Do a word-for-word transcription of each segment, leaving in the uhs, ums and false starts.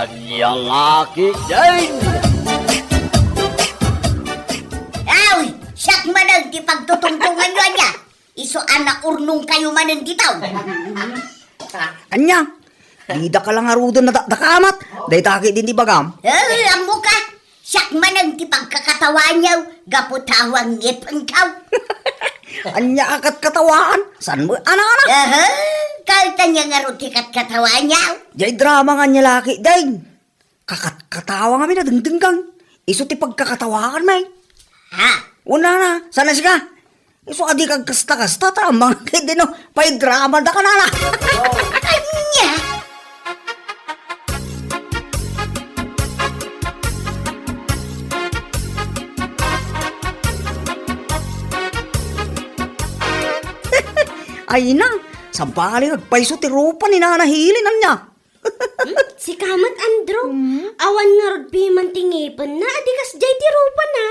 Ania nga ketdin? Aw, siak manen ti pagtutungtunganyo ania. Isu a naurnongkayo manen ditaw. Ania? Didaka la ngaruden nadakdakamat. Dayta ketdin ti ibagam. Eh, ammoka. Siak manen ti pagkakatawaanyo gapu ta awan ngipenkaw. Ania a katkatawaan? Saan met a nana? Aha, kalta nia ngarud ti katkatawaanyo. Jay drama nga nia la ketdin. Kakatkatawa ngamin a dengdengngeg. Isu ti pagkakatawaanmi. Ha? Wen nana, saan a sika? Isu a dika agkasta-kasta, ta ammangak ketdin no paidramadaka nana. Ania? Ay na, sabali agpayso ti rupa ni Nana Helen, ania? Hmm? Sika met, Andrew? Hmm? Awan ngarud piman ti ngipenna, a di kasdiay ti rupana.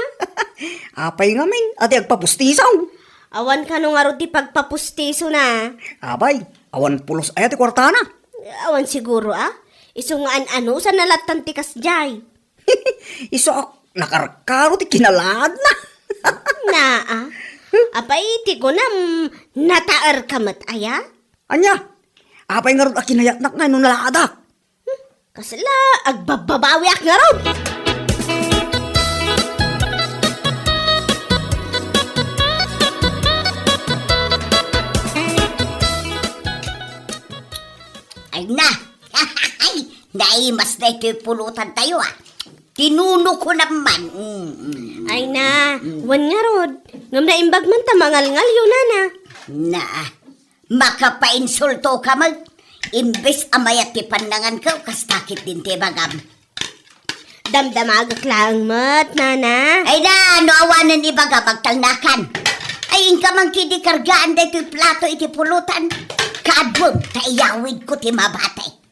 Apay ngamin, a di agpapustiso? Awan kano ngarud ti pagpapustisona. Abay, awan pulos aya ti kuartana? Awan siguro, a? Isu nga an-anusanna lattan ti kasdiay. Isu a nakarkaro ti kinalaadna. Naa. Apay, ti kunam, nataerka met aya? Ania? Apay ngarud a kinayatnak nga no nalaadak? Hmm, kasla, agbabbabawiak ngarud! Ay na! Naimas daytoy pulutantayo, a. Tinunokon man. Mm, mm. Ay na, mm. Wen ngarud, ngem naimbag man ta mangalngalyo, nana. Na, makapainsultoka met. Imbes a mayat ti pannanganko, kasta ketdin ti ibagam. Damdamagek laeng met, nana. Ay na, no awanen ibagam, agtalnakan. Ay, inka man ketdi kargaan daytoy plato iti pulutan. Kaadwem, ta iyawidko ti mabati.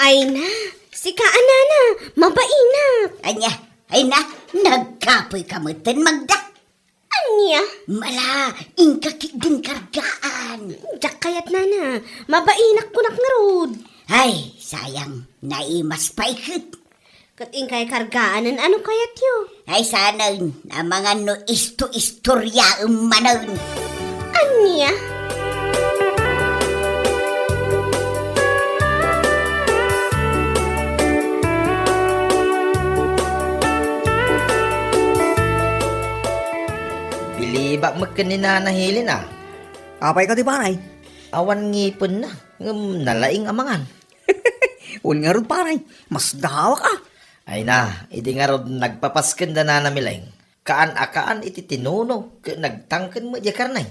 Ay na, sika a nana, mabainak. Ania, ay na, nagkapoyka metten, Magda. Ania? Mala, inka ketdin kargaan. Diak kayat, nana, mabainak kunak ngarud. Ay, sayang, naimas pay ket. Ket inkay kargaanen a no kayatyo. Ay, saanen, amangan no isto-istoriaem manen. Ania? Bilibak met ken ni Nana Helen, a. Apay kadi, pare? Awan ngipenna, ngem nalaing a mangan. Wen ngarud, pare, masdawak, a. Ay na, idi ngarud nagpapasken da Nana Mileng, kaan a kaan iti tinuno, ket nagtangken met diay karne.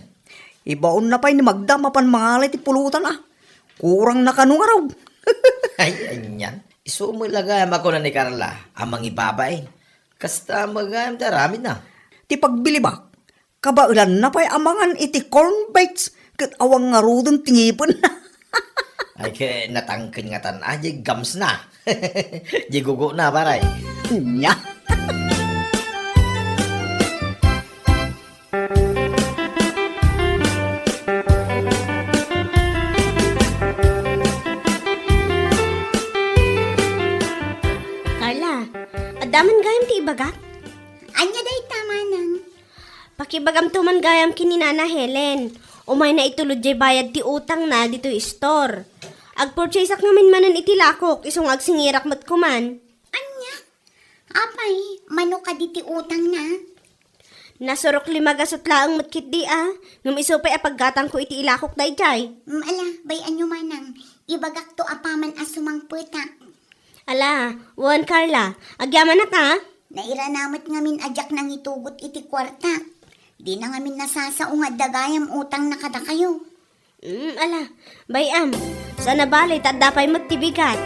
Ibaonna pay ni Magda mapan mangalay ti pulutan, a. Kurangna kano ngarud. Ay, anian. Isu met la gayam a kuna ni Carla a mangibabain. Kasta met gayam ti aramidna. Ti pagbilibak, kabaelanna pay a mangan iti corn bites ket awan ngaruden ti ngipenna. Ay, ket natangken ngatan a diay gumsna. Diay gugona, pare. Ania? Carla, adda man gayam ti ibagak? Ania dayta, manang? Pakibagamto man gayam ken ni Nana Helen. Umayna itulod diay bayad ti utangna ditoy istor. Agpurchaseak ngamin manen iti lakok, isu nga agsingirak met koman. Ania? Apay, mano kadi ti utangna? Nasurok lima gasut laeng met ketdi a, ngem isu pay a paggatangko iti ilakok daydiay. Mm, ala, bay-anyo manang, ibagakto apaman a sumangpetak. Ala, wen Carla, agyamanak a? Nairana met ngamin a diak nangitugot iti kuartak. Dina ngamin nasasao nga adda gayam utangna kadakayo. Mm, ala, bay-am. Saan a bale, ta adda pay met ti bigat.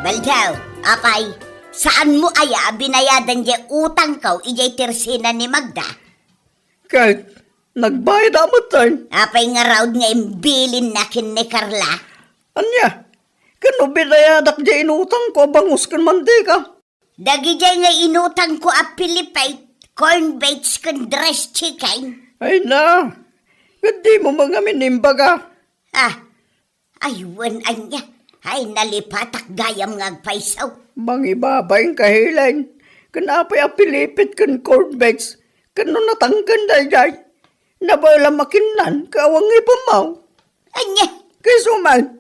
Baldaw, apay, saanmo aya a binayadan diay utangko idiay tersena ni Magda? Ket nagbayad a metten. Apay ngarud nga imbilinna ken ni Carla? Ania? Ket no binayadak diay inutangko a bangus ken mantika, Dagidiay nga inutangko a pilipit, corn beef ken dressed chicken. Ay na, ket dimo man ngamin imbaga. Ah, ay wen ania. Ay, nalipatak gayam nga agpayso. Mangibabain ka, Helen. Ken apay a pilipit ken corn beef? Ken no natangken daydiay, nabaelam a kinnan ket awan nga ipummaw. Ania? Kayso man,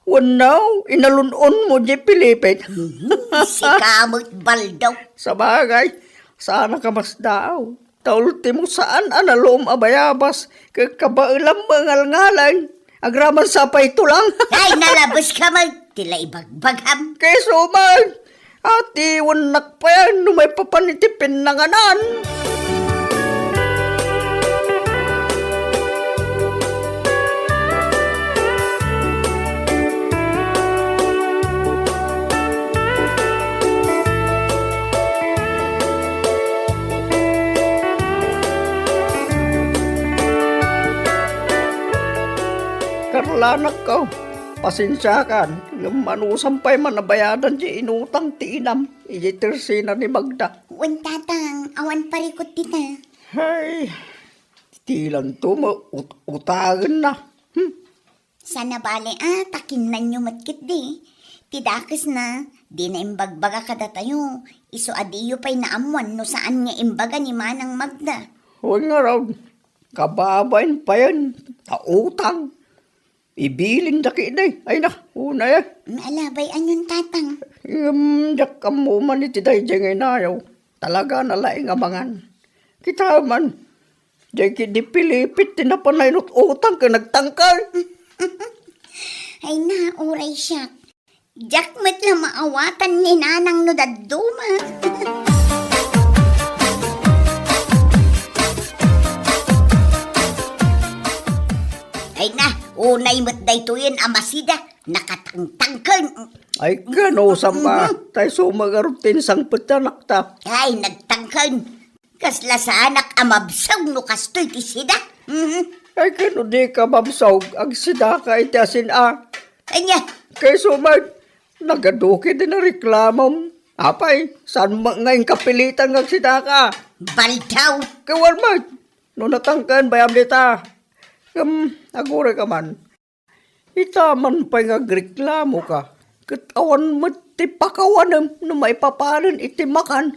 wenno, inalun-onmo diay pilipit. Mhm, sika met, Baldo. Sabagay, saan a kamasdaaw. Ta ultimo, saan a nalom a bayabas, ket kabaelam nga ngalngaleng. Agraman sa pay tulang. Ay, nalabes ka met, ti la ibagbagam. Kayso man, atiwennak payen no maipapan iti pinnanganan. Karla, anakko, pasensiakan, ngem anusam pay man a bayadan ti inutang ti inam idiay tersena ni Magda. Wen, Tatang, awan parikut dita. Hay, ti lanto met ut-, utagenna. Hmm. Saan a bale a ta kinnanyo met ketdi. Ti dakesna, dina imbagbaga kadatayo, isu a diyo pay naammuan no saan nga imbaga ni Manang Magda. Wen ngarud, kababain payen ta utang. Ibilinda ketdi. Ay na, unay, eh. Maalabay, anion, Tatang? Ngem diak ammo man iti daydiay nga inayo. Talaga a nalaing a mangan. Kita man, diay ketdi pilipit ti napan nainut-utang ken nagtangken. Ay na, uray siak. Diak met la maawatan ni Nanang no dadduma. Ay na, unay met daytoyen a masida, nakatangtangken. Ay, ken no, saan a? Mhm. Tay sumagarutin sangpet ti anakta. Ay, nagtangken. Kasla saanak a mabsog no kastoy ti sida. Mhm. Ay, ken no dika mabsog, agsidaka iti asin a. Ania? Kayso met, nagadu ketdi nareklamom. Apay, saan met nga inkapilitan nga agsidaka? Baldaw! Ket wen met, no natangken, bayam dita. Ngem, aguray ka man. Ita man pay nga agreklamoka, ket awan met ti pakawanem no maipapanen iti makan.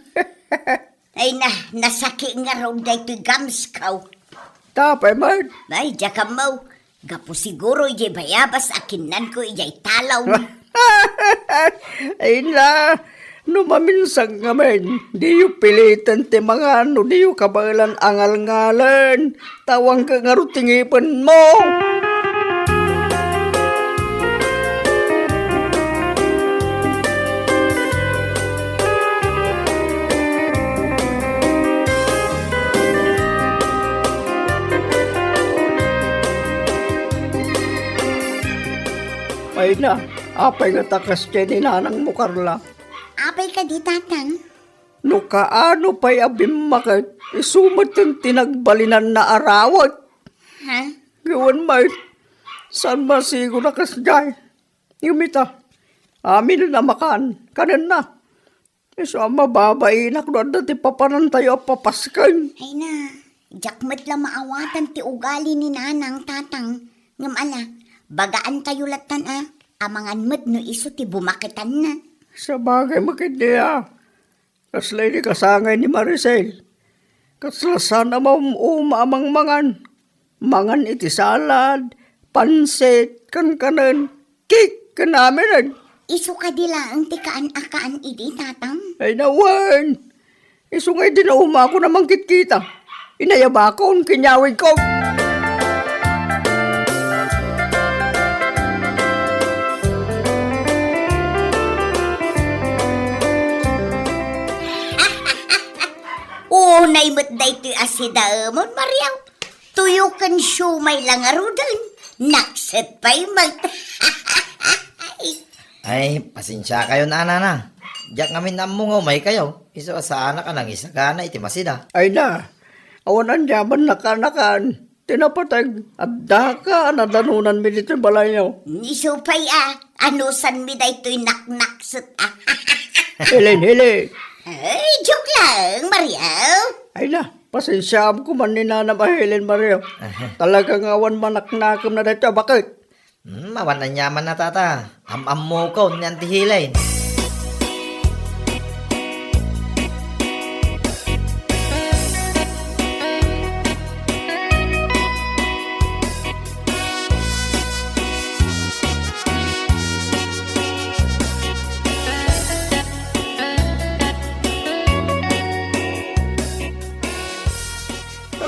Ay na, nasaki ngarud daytoy gamsko. Apay met? Ay, diak ammo. Gapu siguro idiay bayabas a kinnanko idiay talon. Ay na, no maminsan ngamin, diyo piliten ti mangan no diyo kabaelan a ngalngalen. Tawangka ngarud ti ngipenmo. Ay na, apay nga takas ken ni nanangmo, Carla? Apay kadi, Tatang? No kaano pay a bimmaket, isu met ti nagbalinanna a rawek. Ha? Gawen met, saan masigo a kasdiay. Ngem ita, amin a makan, kanenna. Isu a mababainak no adda ti papanantayo a papasken. Ay na, diak met la maawatan ti ugali ni Nanang, Tatang. Ngem ala, bagaantayo lattan a, amangan met no isu ti bumaketanna. Sabagay met ketdi a. Kasla idi kasangay ni Maricel. Kasla saan a maum-uma a mangmangan. Mangan iti salad, pansit, kankanen, cake, ken amin. Isu kadi laeng ti kaan a kaan idi, Tatang? Ay, nawen. Isu nga idi naumaakon a mangkitkita, inayabakon ken inyawidko. Unay met daytoy a sidaemon, Maria. Tuyo ken siomay la ngaruden. Nakset pay met. Ay, pasensiakayon, Nanang. Diak ngamin ammo nga umaykayo. Isu a saanak a nangisagana iti masida. Ay na, awan aniaman nakanakan. Ti napateg, addaka a nadanonanmi ditoy balayyo. Isu pay a, anusanmi daytoy naknakset a. Helen, Helen, Ay, joke lang, Mario. Ay na, pasensiaam koma ni Nanam a Helen, Mario. Aha. Talaga nga awan manaknakemna daytoy a baket. Hmm, awan aniamanna, Tata. Am-ammokon ni Auntie Helen.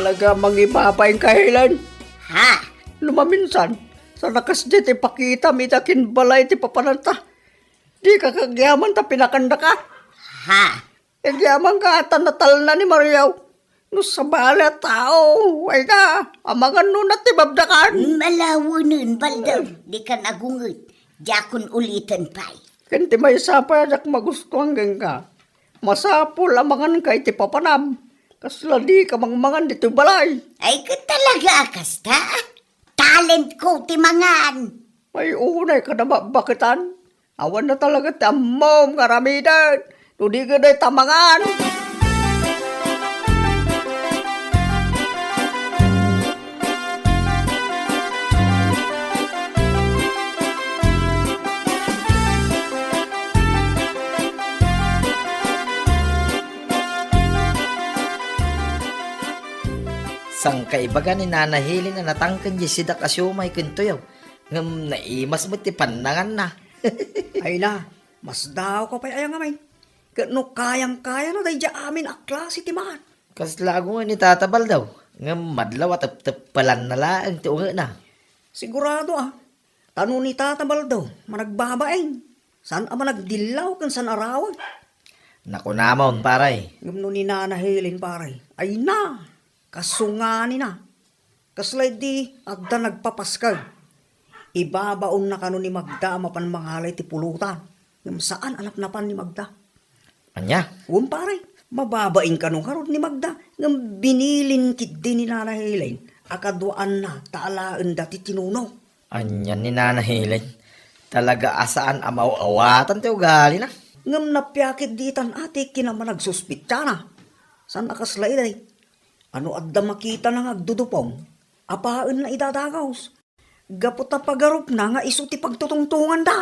Talaga, mangibabain ka, Helen. Ha? No maminsan, saan a kasdiay ti pakitam iti akin balay ti papananta. Dika kagyaman ta pinakandaka. Ha? Agyamanka ta natalna ni Mario. No sabali a tao, ay na, amangan no natibabdakan. Malawenen, Baldaw, dikan agunget. Diakon uliten pay. Ken ti maysa pay a diak magustuan kenka. Masapul a manganka iti papanam. Kasla dika mangmangan ditoy balay. Ay, ket talaga a kasta? Talentko ti mangan. Ay, unay kada mabbaketan. Awan na talaga ti ammom nga aramiden. No di gayam ta mangan. Saan ka ibaga ni Nana Helen a natangken diay sidak a siomay ken tuyaw? Ngem naimas met ti pannanganna. Ay na, masdaawka pay aya ngamin. Ket no kayang-kayana daydiay amin a klase ti maan. Kasla agunget ni Tata Baldaw, ngem madlaw a tepteppelanna laeng ti ungetna. Sigurado a, ta no ni Tata Baldaw, managbabain, saan a managdillaw ken saan a rawag. Nakunamon, pare. Ngem no ni Nana Helen, pare, ay na, kasunganina. Kasla idi adda nagpapaskeg. Ibabaonna kano ni Magda a mapan mangala iti pulutan. Ngem saan a napnapan ni Magda. Ania? Wen pare, mababain kano ngarud ni Magda. Ngem binilin ketdi ni Nana Helen a kaduaanna ta alaenda ti tinuno. Ania ni Nana Helen? Talaga a saan a maaw-awatan ti ugalina. Ngem napiakit ditan a ti kinamanagsuspetsana. Saan a kasla idi. Ano adda makitana nga agdudupong? Apaenna idadagus. Gapu ta pagarupna nga isu ti pagtutungtunganda.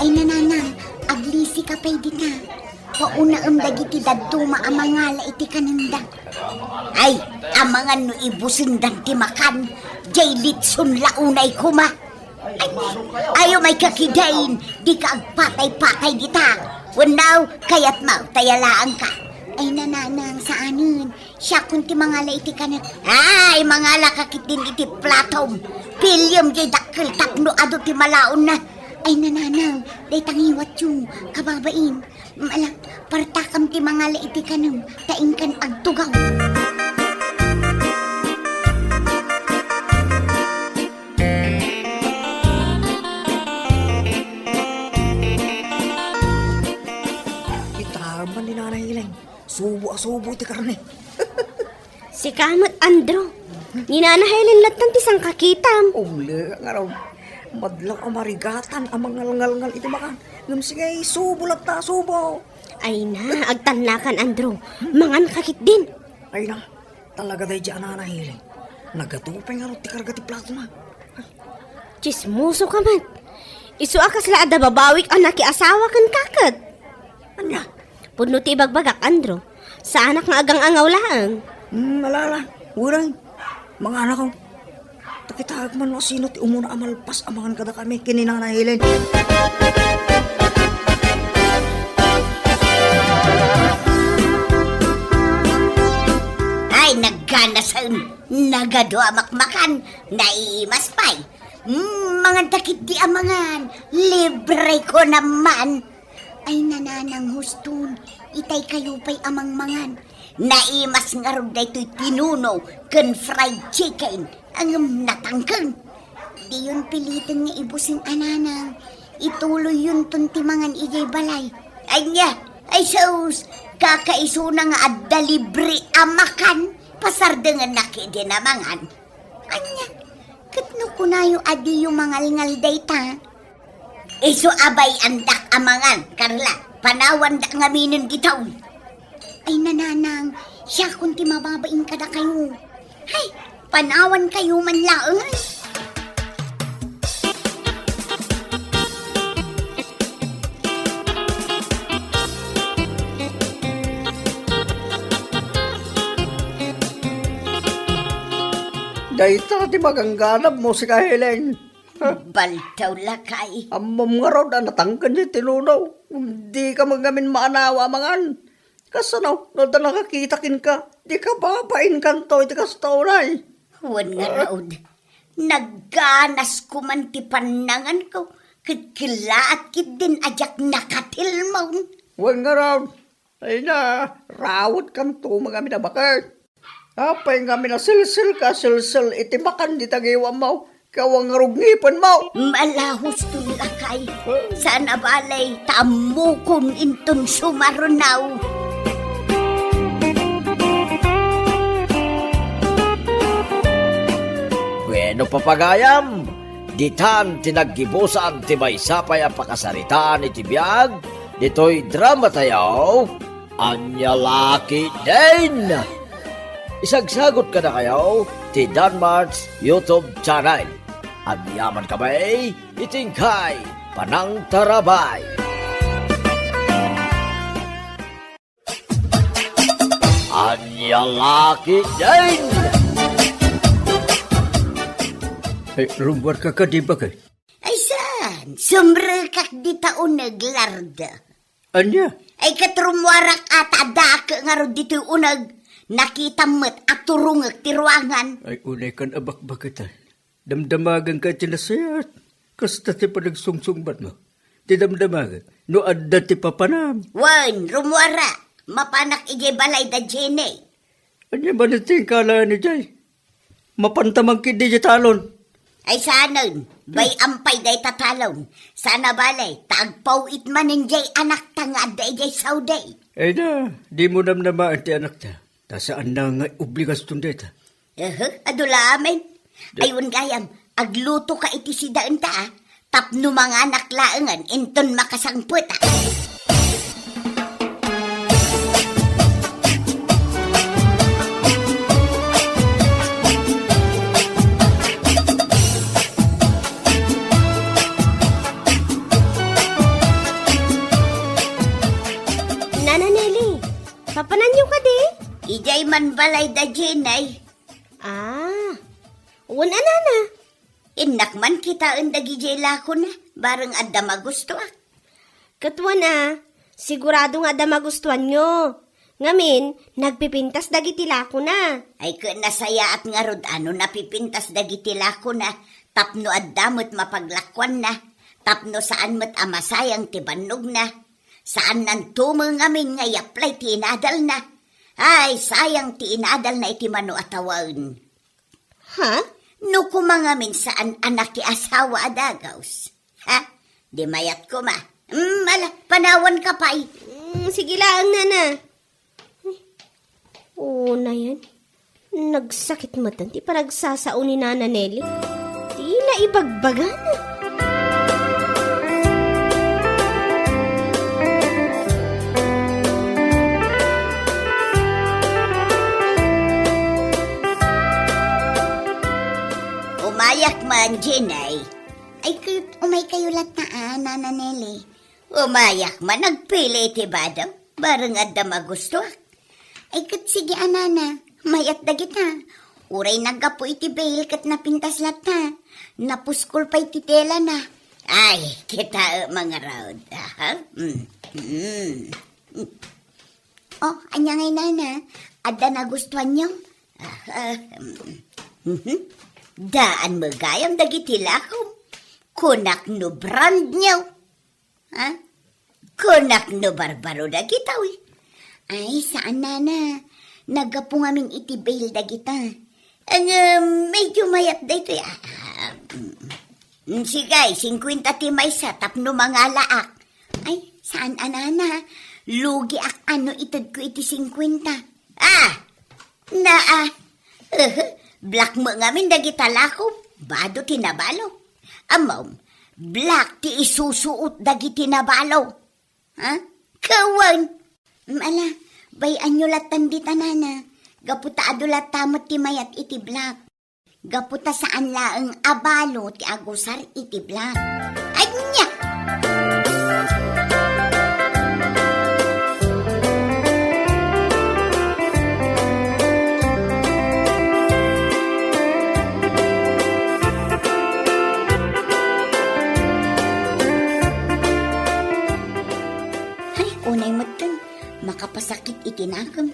Ay, nananang, aglisika pay dita. Paunaem dagiti dadduma a mangala iti kanenda. Ay, amangan no ibusendan ti makan, jay litson la unay koma. Ay, ayo may kakidain, dika agpatay-patay dita. Wenno, kayatmo, ta yalaanka. Ay, nananang, saanen. Siakon ti mangala iti kanek. Ay, mangalaka ketdin iti platom. Piliem jay dakkel tapno adu ti malaonna. Ay, nananang, dayta ngiwatyo, kababain. Ala, partakam ti mangala iti kanem, ta inkan agtugaw. Kitaem man ni Nanay Helen, subo a subo iti karne. Sika met, Andrew. Ni Nana Helen lattan ti sangkakitam. Umle, ngarud. Madlaw a marigatan a mangalngalngal iti makan. Ngem sige, subo latta, subo. Ay na, agtalnakan, Andrew. Manganka ketdin. Ay na, talaga daydi a Nana Helen. Nagadu pay ngarud ti karga ti platona. Tsismoso ka met. Isu a kasla adda babawik a nakiasawa kenka ket. Ania? Pudno ti ibagbagak, Andrew. Saanak nga agang-angaw laeng. Hmm, ala, ala. Uray. Manganakon. Ta kitaek man no asino ti umuna a malpas a mangan kadakami ken ni Nana Helen. Ay, nagganasen. Nagadu a makmakan. Naiimas pay. Hmm, manganta ketdi a mangan. Libre ko naman. Ay, nananang huston, itay kayo pay a mangmangan. Naimas ngarud daytoy tinuno ken fried chicken, ngem natangken. Diyon piliten nga ibusen a nanang, ituloyyonton ti mangan idiay balay. Ania, ay sus, kakaisuna nga adda libre a makan, pasardengennak idi a mangan. Ania, Ket no kunayo a diyo mangalngal dayta? Isu a bay-andak a mangan, Carla. Panawandak ngaminen ditoy. Ay, nanang, siakon ti mababain kadakayo. Hay, panawankayo man laeng, ay. Dayta ti magangganabmo, sika, Helen. Baldaw, lakay. Ammom ngarud a natangken ti tinunaw. Dika man ngamin maanawa a mangan. Kasano, no adda nakakita kenka, dika babainkanto iti kasta unay. Wen ngarud, nagganas koman ti pannanganko, ket kellaat ketdin a diak nakatilmon. Wen ngarud, ay na, rawetkanto man ngamin a baket. Apay ngamin a silsilka a silsil iti makan dita giwammo, ket awan ngarud ngipenmo? Malahuston, lakay. Saan a balay, ta ammokon inton sumarunaw. Wenno, papagayam, ditan ti naggibusan ti maysa pay a pakasaritaan iti biag ditoy dramatayo. Ania la ketdin? Isagsagot kadakayo ti Danmart's YouTube channel. Agyamankami iti inkay panangtarabay. Ania la ketdin? Ay, rummuarka kadi, baket? Ay, saan? Sumrekak dita uneg, Larda. Ania? Ay, ket rummuarak a ta addaak ngarud ditoy uneg. Nakitam met a turongek ti ruangan. Ay, unaykan a bakbaketan. Damdamagenka iti nasayaat. Kasta ti panagsungsungbatmo. Ti damdamagek, no adda ti papanam. Wen, rummuara. Mapanak idiay balay da Jenny. Ania manen ti inkalaen idiay? Mapanta man ketdi idiay talon. Ay, saanen, bay-am pay dayta talon. Saan a balay, ta agpaw-it manen diay anakta nga adda idiay Saudi. Ay na, dimo namnamaen ti anakta. Ta saanna nga obligasyon dayta. Ehe, adu la amin. Ay, wen gayam, aglutoka iti sidaenta, a. Tapno manganak laengen inton makasangpet, a. Nana Nelly, papananyo kadi? Idiay man balay da Jenny. Ah, wen a, nana. Innak man kitaen dagidiay lakona, bareng adda magustoak. Ket wen a, sigurado nga adda magustoanyo. Ngamin, nagpipintas dagiti lakona. Ay, ket nasayaat ngarud a no napipintas dagiti lakona, tapno adda met mapaglakuanna, tapno saan met a masayang ti bannogna. Saannanto met ngamin nga i-apply ti inadalna. Ay, sayang ti inadalna iti mano a tawen. Ha? No koma ngamin saan a nakiasawa a dagaws. Ha? Di mayat koma. Mm, ala, panawanka pay. Mm, sige laeng, nana. Ay, oo na yan. Nagsakit matan ti panagsasao ni Nana Nelly. Tila ibagbagana. Umayak man, Jenny. Ay, ket umaykayo latta, a, Nana Nelly. Umayak man, agpili iti bado. Bareng adda magustoak. Ay, ket sige a, nana, mayat dagita. Uray naggapu iti bail ket napintas latta. Napuskol pay ti telana. Ay, kitaem ngarud. Aha. Mm. Mm. Oh, ania ngay, nana? Adda nagustuanyo? Aha. Mm. Mhm. Daan met gayam dagiti lakom. Kunak no brand new. Ha? Kunak no barbaro dagitoy. Ay, saan, nana. Naggapu ngamin iti bail dagita. Ngem, medyo mayat daytoy, a. Mm, sige, singkuenta ti maysa tapno mangalaak. Ay, saan a, nana. Lugiak no itedko iti singkuenta. Ah! Naa. Black met ngamin dagita lakom. Bado ti nabalo. Ammom, Black ti isusuot dagiti nabalo. Ha? Kawan! Mm, ala, bay-anyo lattan dita, nana. Gapu ta adu latta met ti mayat iti Black. Gapu ta saan laeng a balo ti agusar iti Black. Ania? Ay, unay metten, makapasakit iti nakem.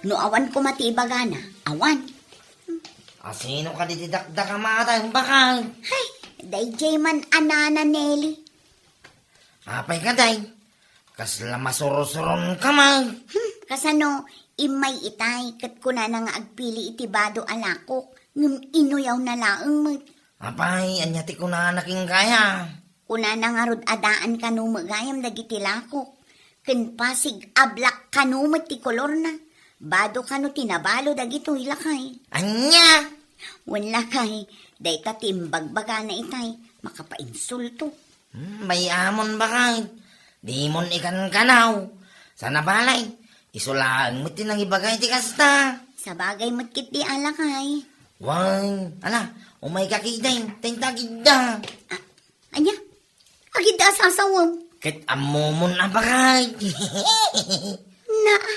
No awan koma ti ibagana, awan. Asino kadi ti dakdakam a atay, bakay? Hay, daydiay man a nana Nelly. Apay kadi? Kasla masurusuron ka man. Hmm, kasano, immay itay, ket kunana nga agpili iti bado a lakok, ngem inuyawna laeng met. Apay, ania ti kunana kenka aya? Kunana ngarud a daan kano met gayam dagiti lakok, ken pasig a black kano met ti kolorna. Bado kano ti nabalo dagitoy, lakay. Ania? Wen, lakay, dayta ti imbagbagana itay, makapainsulto. Hmm, bay-amon, bakay. Dimon ikankanaw. Sana balay, isu laeng met ti nangibagay ti kasta. Sabagay met ketdi a, lakay. Wen, ala, umayka ketdi, ta inta agidda. Ah, ania? Agidda a sasawem. Ket ammomon a bakay. Naa,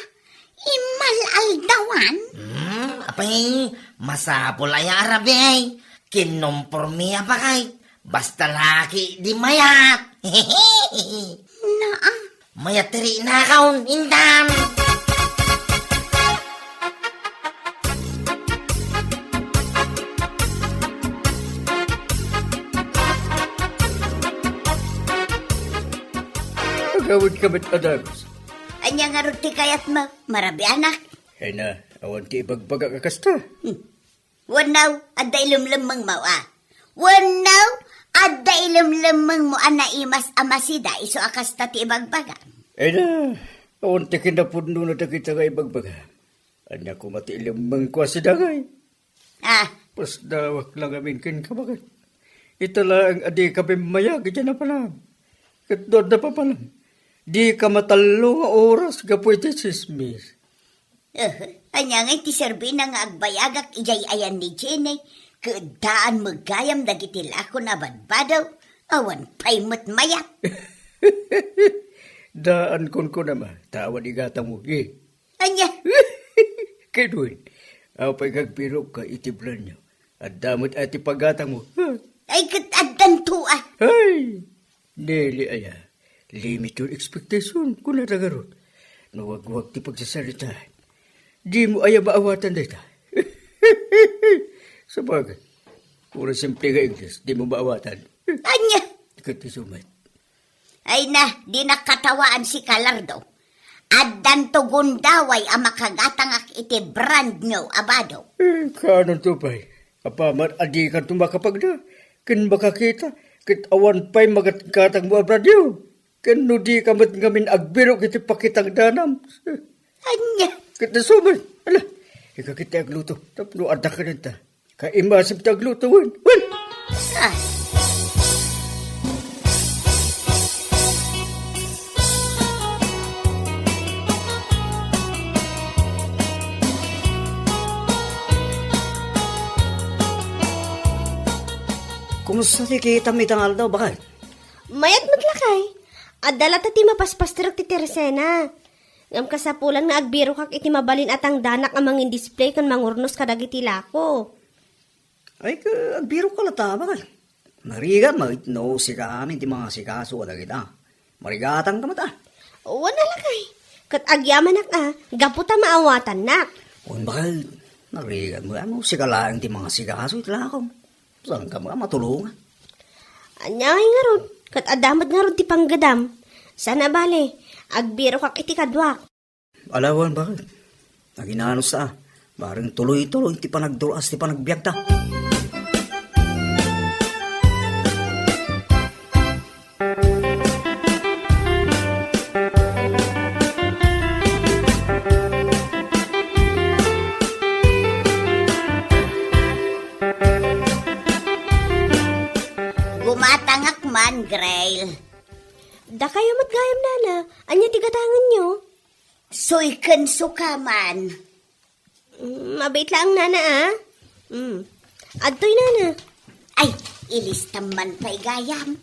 immal-aldawan? Hmm, apay, masapul aya a rabii. Kinumpormi a bakay. Basta laki di mayat. Naa. Mayat ti rinakaw, intan. Agawidka met a dagus. Ania ngarud ti kayatmo, marabianak? Ay na, awan ti ibagbagak a kasta. Hmm. Wenno, adda ilemlemmengmo a. Wenno, adda ilemlemmengmo a naimas a masida isu a kasta ti ibagbaga. Ay na, awan ti kinapudnona dagita nga ibagbaga. Ania koma ti ilemmengko a sida ngay? Ah. Pasdawak la ngamin kenka, baket. Ita laeng a dika bimmayag idiay napalam. Ket no adda papalam, dika matallo nga oras gapu iti tsismis. Eh, ania ngay ti serbina nga agbayagak idiay ayan ni Jenny, ket daan met gayam dagiti lakon a badbado, awan pay met mayat. Daan kunkunam a, ta awan igatangmo, eh. Ania? Ket wen, apay nga agbirokka iti blanyo? Adda met aya ti pagatangmo? Ay, ket addanto a. Ay! Nelly aya, limit your expectation, kunada ngarud. No wagwag ti pagsasaritaan, dimo aya maawatan dayta? Sabagay, puro simple nga English, dimo maawatan. Ania? Ket isu met. Ay na, dinak katawaan si Kalardo. Addanto gundaway a makagatangak iti brand new a bado. Eh, kaanonto pay? Apaman a dikanto makapagna ken makakita, ket awan pay magatgatangmo a brand new. Ken no dika met ngamin agbirok iti pakitang danam. Ania? Ket isu met, ala, ikaw ket ti agluto, tapno adda kadanta. Kaimasem ti agluto, wen, wen! Ah. Kumusta ti kitam ita nga aldaw, bakay? Mayat met, lakay. Adda latta ti mapaspastrek ti Teresena. Ngem kasapulan nga agbirokak iti mabalin a tangdanak a mangin-display ken mangurnos kadagiti lako. Ay, ka, agbirokka latta, bakay. Narigat met no sika amin ti mangasikaso kadagita. Marigatangka met a. Wen a, lakay. Ket agyamanak a, gapu ta maawatannak. Wen, bakay. Narigat met a no sika laeng ti mangasikaso iti lakom. Saanka met a matulongan? Ania ngay ngarud? Ket adda met ngarud ti panggadam. Saan a bale, agbirokak iti kaduak. Ala wen, bakay. Aginanusta a. Bareng tuloy-tuloy ti panagdur-as ti panagbiagta. Gumatangak man, Grail. Dakayo met gayam, Nana. Ania ti gatangenyo? Suy ken suka man. Mm, mabait laeng, Nana, a. Mm. Adtoy, Nana. Ay, ilistam man pay gayam.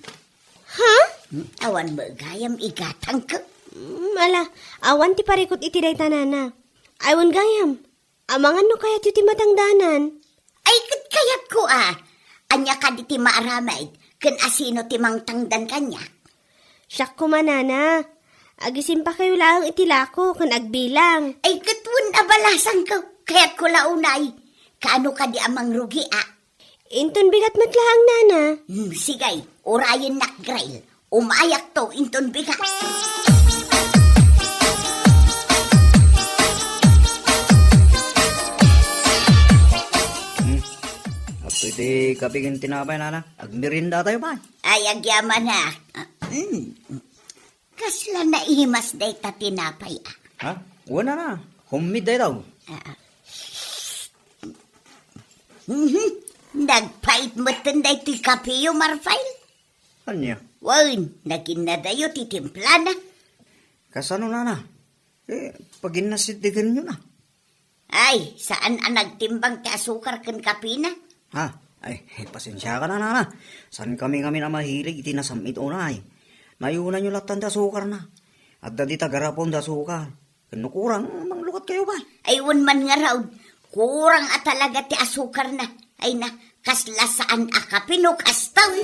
Ha? Hmm, awan met gayam igatangko. Mm, ala, awan ti parikut iti dayta, Nana. Ay, wen gayam. Amangan no kayatyo ti matangdanan. Ay, ket kayatko a. Ania kadi ti maaramid ken asino ti mangtangdan kaniak? Siak koma, Nana. Agisimpakayo laeng iti lako ken agbilang. Ay, ket wen a balasangko. Kayatko la unay. Kaano kadi a mangrugi a? Inton bigat met laeng, Nana. Hmm, sige, urayennak, Grail. Umayakto inton bigat. Hmm. Adtoy ti kape ken tinapay, Nana. Agmeriendatayo pay. Ay, agyamanak. Ah, hmm. Kasla naimas dayta tinapay, a. Ha? Wen, Nana. Homemade dayta. Ah, ah. Mhm. Nagpait metten daytoy kapeyo, Marfail. Ania? Wen, naginnadayo ti timplana. Kasano, Nana? Eh, paginnasiddegennyo na. Ay, saan a nagtimbang ti asukar ken kapena? Ha? Ay, pasensiakan, Nana. Saankami ngamin a mahilig iti nasam-it unay. Nayunanyo lattan ti asukarna. Adda dita garapon ti asukar. Ken no kurang, manglukatkayo pay. Ay, wen man ngarud, kurang a talaga ti asukarna. Ay na, kasla saan a kape no kastoy.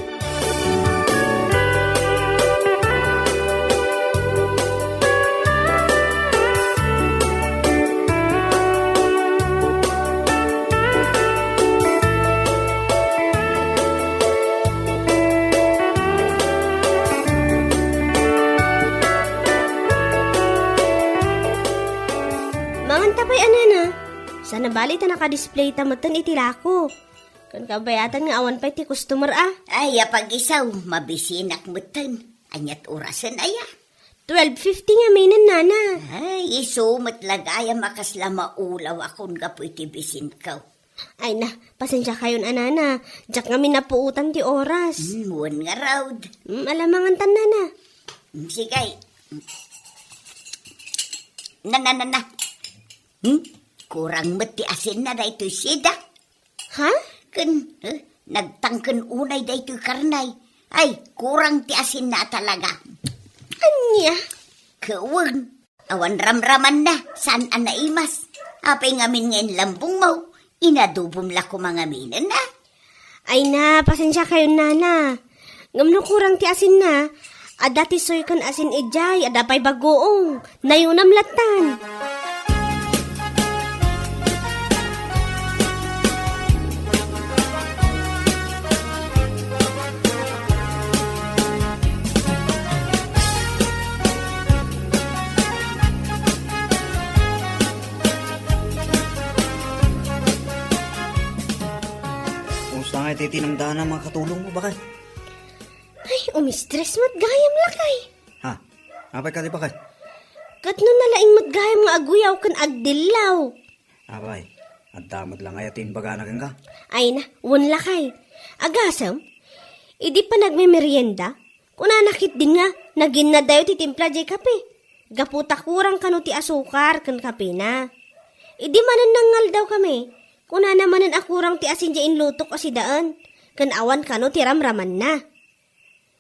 Manganta pay a, Nana. Saan a bali ta naka-display ta metten iti lako. Ken kabayatan nga awan pay ti customer a. Ay, apagisaw, mabisinak metten. Aniat orasen aya? Twelve fifty ngaminen, Nana. Ay, isu met la gayam a kasla maulaw a kun gapu iti bisinko. Ay na, pasensiakayon a, Nana. Diak ngamin napuotan ti oras. Hmm, wen ngarud. Hmm, ala, mangantan, Nana. Hmm, sige. Na, na, na, na. Hmm? Kurang met ti asinna daytoy sida. Ha? Ken, eh, nagtangken unay daytoy karne. Ay, kurang ti asinna a talaga. Ania? Ket wen, awan ramramanna, saan a naimas. Apay ngamin nga inlambongmo, inadobom la koma ngaminen, a? Ay na, pasensiakayon, Nana. Ngem no kurang ti asinna, adda ti suy ken asin idiay, adda pay bagoong. Nayunam lattan. Kumusta nga iti tinamdanan, mga katulong mo, bakay? Ay, umistres met gayam, lakay. Ha? Apay kadi, bakay? Ket no nalaing met gayam nga aguyaw ken agdillaw. Apay, adda met la nga aya ti imbagana kenka? Ay na, wen, lakay. Agasem, idi panagmemerienda, kunana ketdin nga naginnadayo ti timpla diay kape. Gapu ta kurang kano ti asukar ken kapena. Idi manen nangngaldawkami, kunana manen a kurang ti asin diay inlutok a sidaen, ken awan kano ti ramramanna.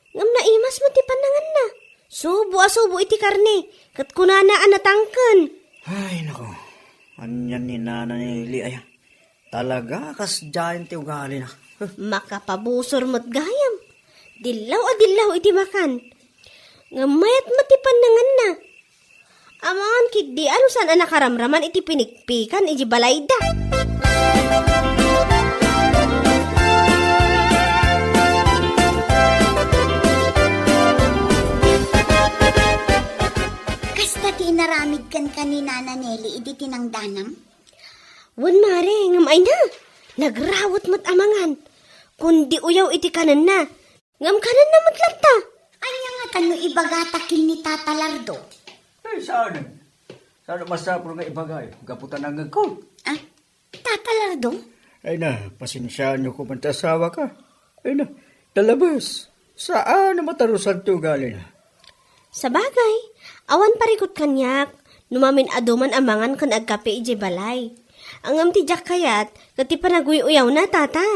Ngem naimas met ti pannanganna. Subo a subo iti karne, ket kunana a natangken. Ay, nako. Anian ni Nana Neli aya? Talaga, kasdiayen ti ugalina. Makapabusor met gayam. Dillaw a dillaw iti makan. Ngem mayat met ti pannanganna. Amangan ketdi a no saan a nakaramraman iti pinikpikan iti balayda. Kasta ti inaramid kenka ni Nana Neli idi tinangdanam? Wen, mare, ngem ay na, nagrawet met amangan. Kundi uyaw iti kanenna. Ngem kanenna met latta. Ania ngata no ibagata ken ni Tata Lardo? Ay, saan? Saan masapul nga ibagay? Gapu ta nangngegko. Ah, Tata Lardo? Ay na, pasensiaanyo koma ti asawaka. Ay na, Alabas, saan a matarusan ti ugalina. Sabagay, awan parikut kaniak, no mamin-adu man a mangan ken agkape idiay balay. Ngem ti diak kayat, ket ti panaguy-uyawna, tata.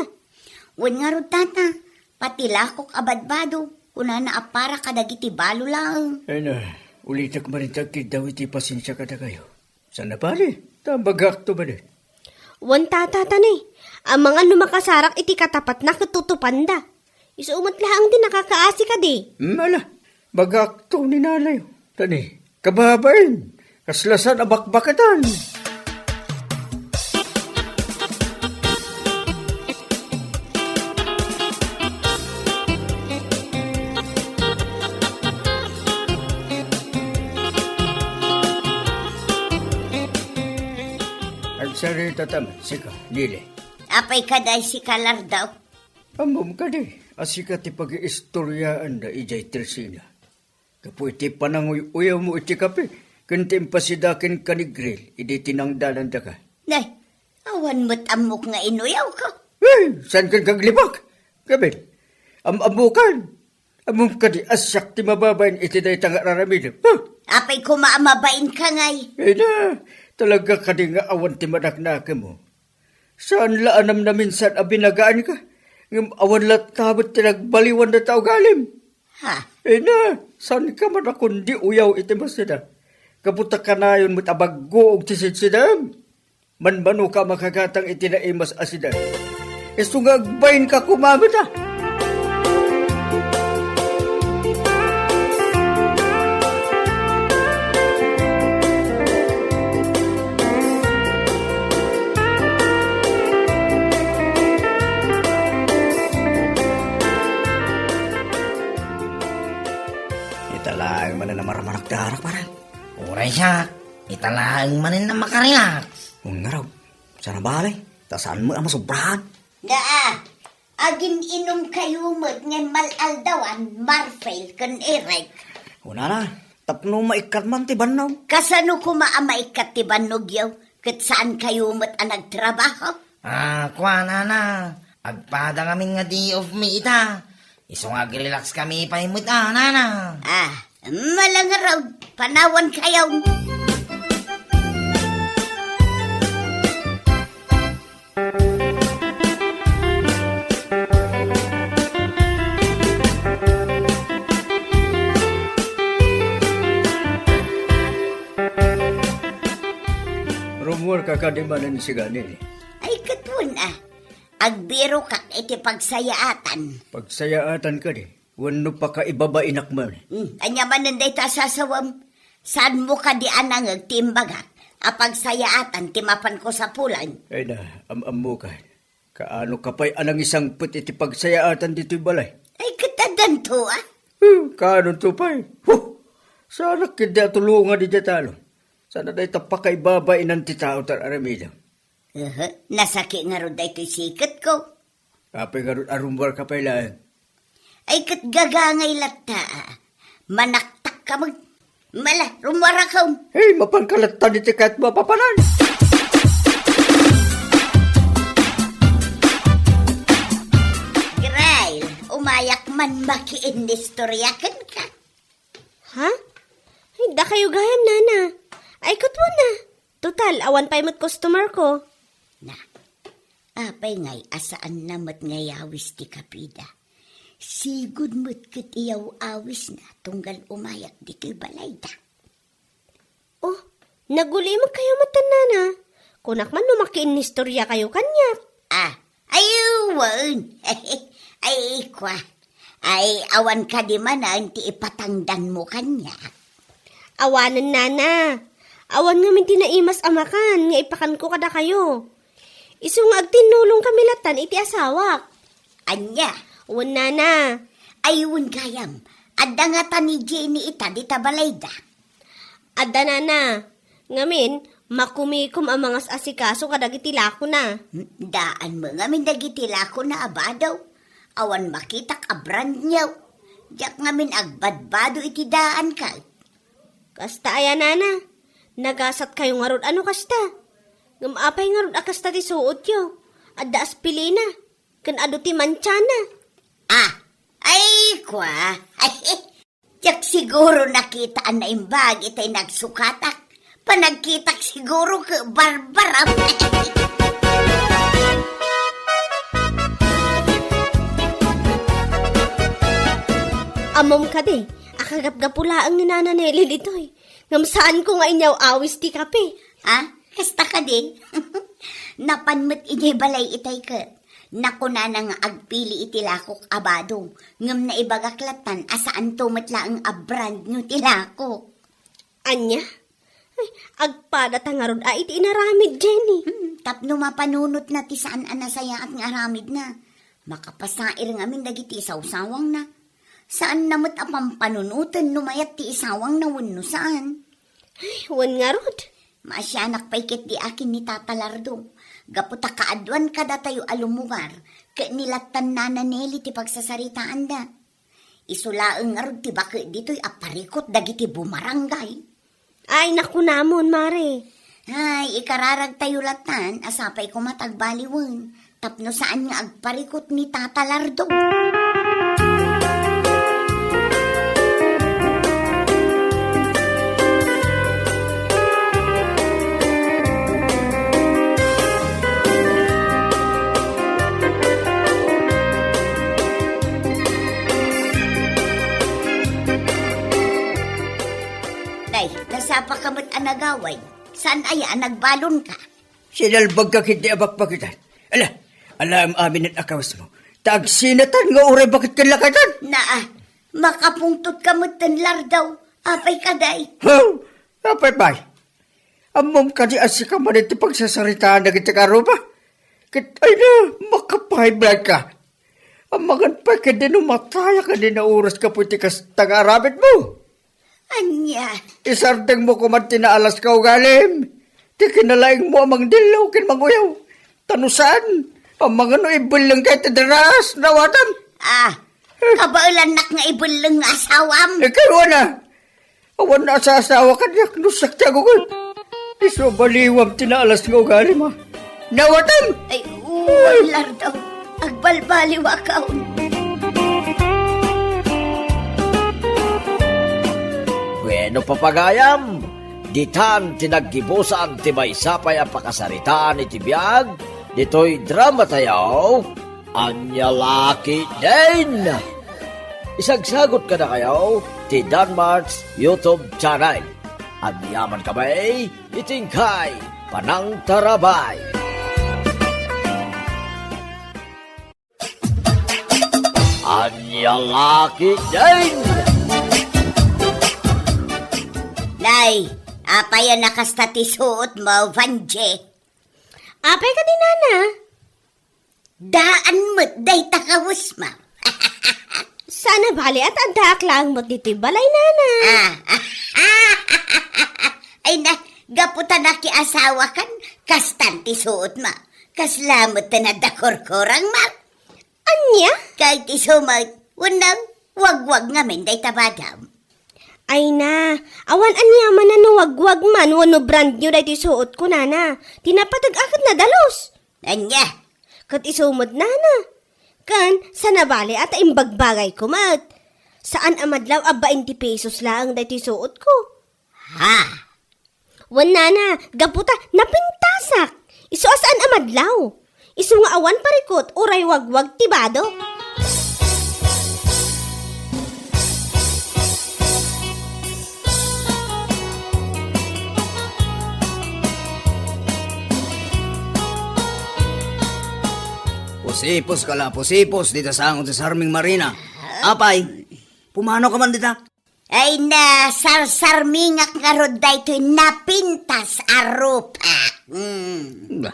Wen ngarud, tata, pati lakok a badbado, kunana a para kadagiti balo laeng. Ay na, ulitek manen ti agkiddaw iti pasensia kadakayo. Saan a pari, ta bagakto manen. Wen, tata, tani, amangan no makasarak iti katapatna ket tutupanda. Isu met laeng ti nakakaasi kadi. Mala, bagakto ni nanay. Tani, kababain, kasla saan a bakbaketan. Agsarita ta man, sika, Nili. Apay kada sika, Lardaw? Ammom kadi, a sika ti pagiistoriaanda idiay Tersina. Gapu iti pananguy-uyawmo iti kape, ken ti impasida kenka ni Gril idi tinangdanandaka. Nay, awan met ammok nga inuyawko. Ay, saan ken kaglibak? Gabil, am-ammokan. Ammom kadi a siak ti mababain iti dayta nga ar-aramidem? Huh? Apay koma a mabainka ngay? Ay na, talaga kadi nga awan ti manaknakemmo? Saan la a namnaminsan a binagaanka, ngem awan latta met ti nagbaliwan dayta ugalim. Ha? Ay na, saanka man a kundi uyaw iti masida? Gapu ta kanayon met a bagguog ti sidsidaem. Manmanoka a makagatang iti naimas a sida. Isu nga agbainka koma met a. Ita laeng manen a marmanakdarak, pare. Uray siak, ita laeng manen a makarelax. Wen ngarud, saan a bale, ta saan met a masobrahan. Daa, agin-inumkayo met nga immal-aldawan, Marfil ken Eric. Kunana, tapno maikkat man ti bannog. Kasano koma a maikkat ti bannogyo, ket saankayo met a nagtrabaho? Ah, kuanana, agpada ngamin nga day off mi ita. Isu nga agrelax kami pay met a, nana. Ah, mala ngarud, panawankayo. Rummuarka kadi manen, sika, Nili? Ay, ket wen a. Agbirokak iti pagsayaatan. Pagsayaatan kadi? Wenno pakaibabainak man? Hmm, ania manen dayta a sasawem? Saanmo kadi a nangngeg ti imbagak a pagsayaatan ti mapanko sapulan? Ay na, am-ammokan. Kaano ka pay a nangisangpet iti pagsayaatan ditoy balay? Ay, ket addanto, a? Hmm, kaanonto pay? Huh! Saanak ketdi a tulongan idiay talon. Saan a dayta pakaibabainan ti tao ti ar-aramidem. Ehe, nasaki ngarud daytoy siketko. Apay ngarud a rummuarka pay laeng? Ay, ket gagangay latta, a. Manaktakka met. Mala, rummuarakon. Hey, mapanka latta ditoy ket mapapanan. Grail, umayak man makiinnistorya kenka. Ha? Ay, dakayo gayam, nana. Ay, ket wen a. Total, awan pay met customer ko. Na, apay ngay a saanna met nga iyawis ti kapida? Sigud met ket iyaw-awisna tunggal umayak ditoy balayda. Oh, nagulimekkayo met, nana. Kunak man no makiinnistoriakayo kaniak. Ah, ay, wen. Ay, kua. Ay, awan kadi manen ti ipatangdanmo kaniak? Awanen, nana. Awan ngamin ti naimas a makan nga ipakanko kadakayo. Isu nga agtinnulongkami lattan iti asawak. Ania? Wen, nana. Ay, wen gayam. Adda ngata ni Jenny ita dita balayda? Adda, nana. Ngamin, makumikom a mangas-asikaso kadagiti lakona. Hmm, daan met ngamin dagiti lakona a bado. Awan makitak a brand new. Diak ngamin agbadbado iti daan ket. Kasta aya, nana? Nagasatkayo ngarud a no kasta? Ngem apay ngarud a kasta ti suotyo? Adda aspilina, ken adu ti mantiana. Ah, Kua, ay, diak siguro nakita a naimbag itay nagsukatak. Panagkitak siguro ket barbarem. Ammom kadi, a kagapgapu laeng ni Nana Nelly ditoy. Ngem saanko nga inyaw-awis ti kape. Ah, kasta kadi? Napan met idiay balay itay ket nakunana nga agpili iti lakok a bado, ngem naibagak lattan a saanto met laeng a brand new ti lakok. Ania? Ay, agpadata ngarud a iti inaramid, Jenny. Hmm, tapno mapanunotna ti saan a nasayaat nga aramidna. Makapasair ngamin dagiti isawsawangna. Saanna met a pampanunoten no mayat ti isawangna wenno saan. Ay, wen ngarud. Maasianak pay ketdi akin ni Tata Lardo, gapu ta kaaduan kadatayo a lumugar, ket ni lattan Nana Nelly ti pagsasaritaanda. Isu laeng ngarud ti baket ditoy a parikut dagiti bumarangay. Ay, nakunamon, Mare. Ay, ikararagtayo lattan a sapay koma ta agbaliwen tapno saan nga agparikut ni Tata Lardo. Nay, nasapa ka met a nagaway. Saan aya a nagbalonka? Sinalbagka ketdi a bakbakitan. Ala, ala, am-amin a kawesmo. Ta agsinatan nga uray baket ken lakatan. Naa, makapungtot ka met ten Lardo. Apay kadi? Haw, apay pay? Ammom kadi a sika manen ti pagsasaritaan dagiti karuba? Ket, ay na, makapahiblag ka. Amangan pay kadi no mataya kadi na oras gapu iti kasta nga aramidmo. Ania? Isardengmo koma ti naalas nga ugalim. Ti kinalaingmo a mangdillo ken manguyaw. Ta no saan, amangan no ibellengka iti daras, nawatam. Ah, kabaelannak nga ibelleng nga asawam. Ikaw, ana. Awan a saasawa kaniak no siak ti agugot. Isu a baliwam ti naalas nga ugalim, a. Nawatam! Ay, uwan, Lardo. Agbalbaliwakon. Bueno, papagayam, ditan ti naggibusan ti maysa pay a pakasaritaan iti biag ditoy dramatayo. Ania la ketdin? Isagsagot kadakayo ti Danmart's YouTube channel. Agyaman kami iti inkay panangtarabay. Ania la ketdin? Nay, apay a nakasta ti suotmo, Vangie? Apay kadi, nana? Daan met dayta kawesmo. Saan a bale, ta addaak laeng met ditoy balay, nana. Ah. Ay na, gapu ta nakiasawakan, kastan ti suotmo. Kasla met ti adda kurkurangmo. Ania? Kay ti suot, wenno, wagwag ngamin dayta badam. Ay na, awan aniaman a no wagwag man wenno brand new daytoy suotko, nana. Ti napateg-ak ket nadalus. Ania? Ket isu met, nana. Ken, saan a bale ta imbagbagayko met. Saan a madlaw a bainte pesos laeng daytoy suotko. Ha? Wen, nana, gapu ta napintasak. Isu a saan a madlaw. Isu nga awan parikut uray wagwag ti bado. Pusipos ka la, pusipos, dita sango ti sarming Marina. Apay, pumano ka man dita? Ay na, sarsarmingak ngarud daytoy napintas a rupak. Mm.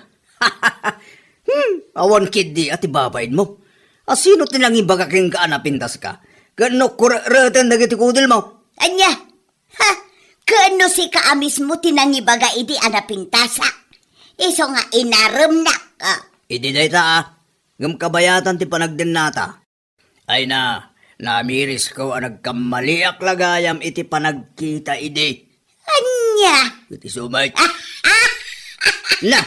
Hmm, awan ketdi a ti babainmo. A sino ti nangibaga kenka a napintaska? Ken no kurereten dagiti kudelmo? Ania? Ha? Ken no sika a mismo ti nangibaga idi a napintasak? Isu nga inaremnak, a. Idi dayta, a. Ngem kabayatan ti panagdennata. Ay na, namirisko a nagkammaliak la gayam iti panagkita idi. Ania? Iti sumay. Na,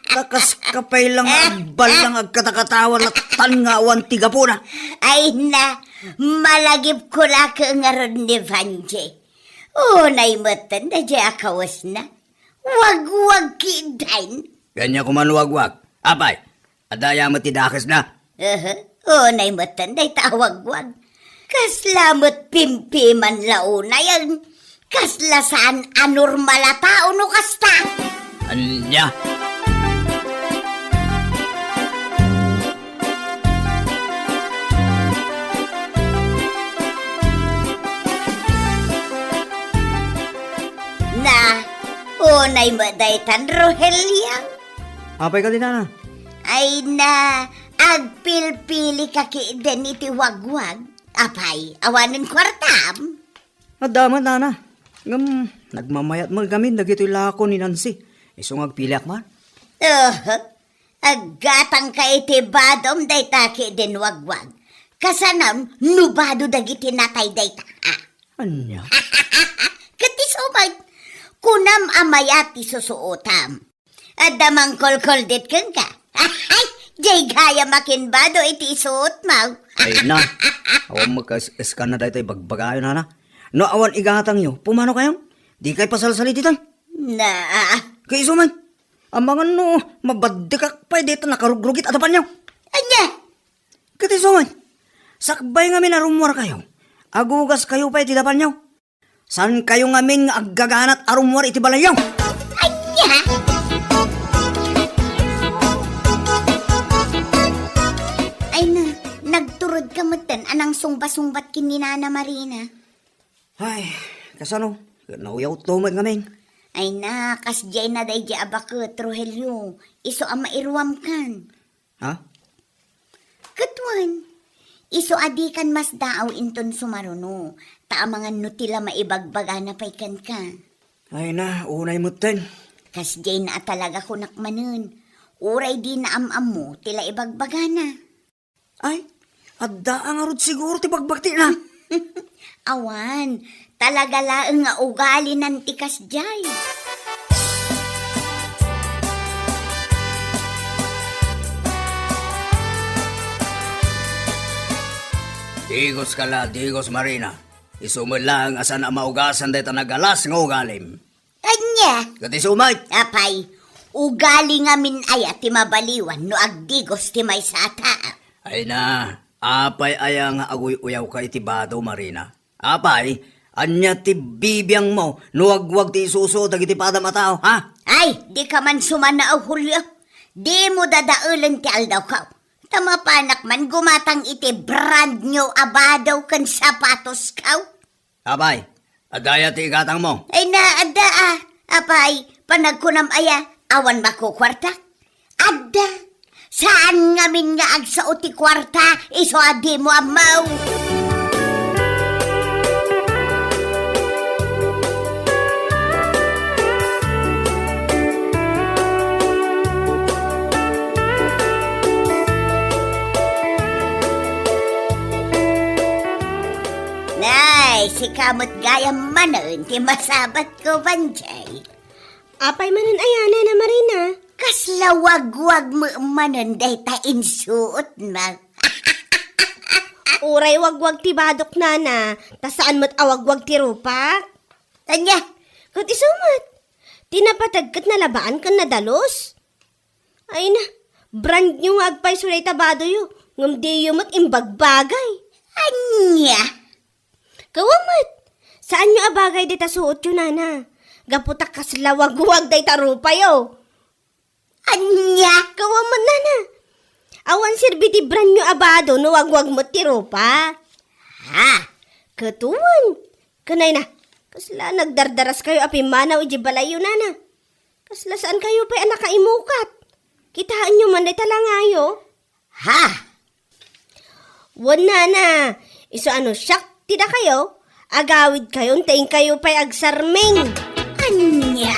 kakas ka pay lang agballang agkatakatawa lattan nga awan ti gapuna. Ay na, Malagipko la ket ngarud ni Vanjie. Unay metten daydiay a kawesna. Wagwag ketdin. Ania koma wagwag? Apay, adda aya met ti dakesna? Ehe, unay metten dayta a wagwag. Kasla met pimpiman la unay, kasla saan a normal a tao no kasta. Ania? Na, unay met daytan, Rogelio. Apay kadi, nana? Ay na, agpilpilika ketdin iti wagwag. Apay, awanen kuartam? Adda met, nana. Ngem, nagmamayat met ngamin dagitoy lako ni Nancy. Isu nga agpiliak man. Oho. Aggatangka iti badom dayta ketdin wagwag. Kasano no bado dagiti natay dayta? Ah. Ania? Ket isu met, kunam a mayat ti susuotam. Adda mangkolkoldit kenka. Ay, diay gayam a kinbado iti isuotmo. Ay na. Awan mo kas-, eskana daytoy bagbagayo, nana. No awan igatangyo, pumanokayon? Dikay pasalsalititan. Na. Ket isu met, amangan no mabaddekak pay dayta nakarugrugit a dapanyo. Ania? Ket isu met, sakbay ngamin a rummuarkayo, agugaskayo pay ti dapanyo. Saankayo ngamin nga aggaganat a rummuar iti balayyo? Ania? Ay na, nagturodka metten a nangsungba-sungbat ken ni Nana Marina. Ay, kasano? Nauyawto met ngamin. Ay na, kasdiay na daydiay a baket, Rogelio. Isu a mairuamkan. Ha? Ket wen, isu a dikan masdaaw inton sumaruno, ta amangan no ti la maibagbagana pay kenka. Ay na, unay metten. Kasdiay na a talaga kunak manen. Uray dina am-ammo ti la ibagbagana. Ay, adda a ngarud siguro ti bagbagtina. Awan, talaga laeng nga ugalinan ti kasdiay. Digoska la, digos Marina. Isu met laeng a saan a maugasan dayta nagalas nga ugalim. Ania? Ket isu met. Apay, ugali ngamin aya ti mabaliwan no agdigos ti maysa a tao? Ay na, apay aya nga aguy-uyawka iti bado, Marina? Apay, ania ti bibiangmo no wagwag ti isusuot dagiti padam a tao, ha? Ay, dika man sumanaaw, Julio. Dimo dadaelen ti aldawko. Ta mapanak man gumatang iti brand new a bado ken sapatosko. Apay, adda aya ti igatangmo? Ay na, adda a. Apay, panagkunam aya, awan makukuarta? Adda. Saan ngamin nga agsao ti kuarta, isu a dimo ammo. Nay, sika met gayam manen ti masabatko, Vanjie. Apay manen aya, Nana Marina? Kasla wagwag met manen dayta insuotmo. Uray wagwag ti badok, Nana, ta saan met a wagwag ti rupak. Ania? Ket isu met. Ti napateg ket nalabaan ken nadalus. Ay na, brand new nga agpayso dayta badoyo, ngem diyo met imbagbagay. Ania? Kawa met, saanyo a bagay dayta suotyo, Nana. Gapu ta kasla wagwag dayta rupayo. Ania? Kawa met, Nana. Awan serbi ti brand new a bado no wagwag met ti rupa. Ha? Ket wen. Ken ay na, kasla nagdardaraskayo a pimmanaw idiay balayyo, Nana. Kasla saankayo pay a nakaimukat. Kitaenyo man dayta langayo. Ha? Wen, Nana, isu a no siak ti dakayo, agawidkayon ta inkayo pay agsarming. Ania?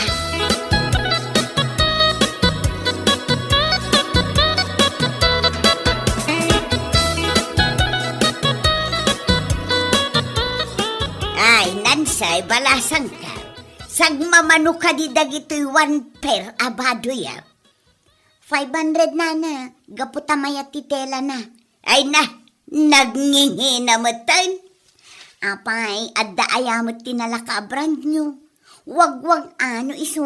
Ay, Nancy, balasangko. Sagmamano kadi dagitoy one pair a badoyo? Five hundred, Nana, gapu ta mayat ti telana. Ay na, Nagngingina metten. Apay, adda aya met ti nalaka a brand new? Wagwag a no isu?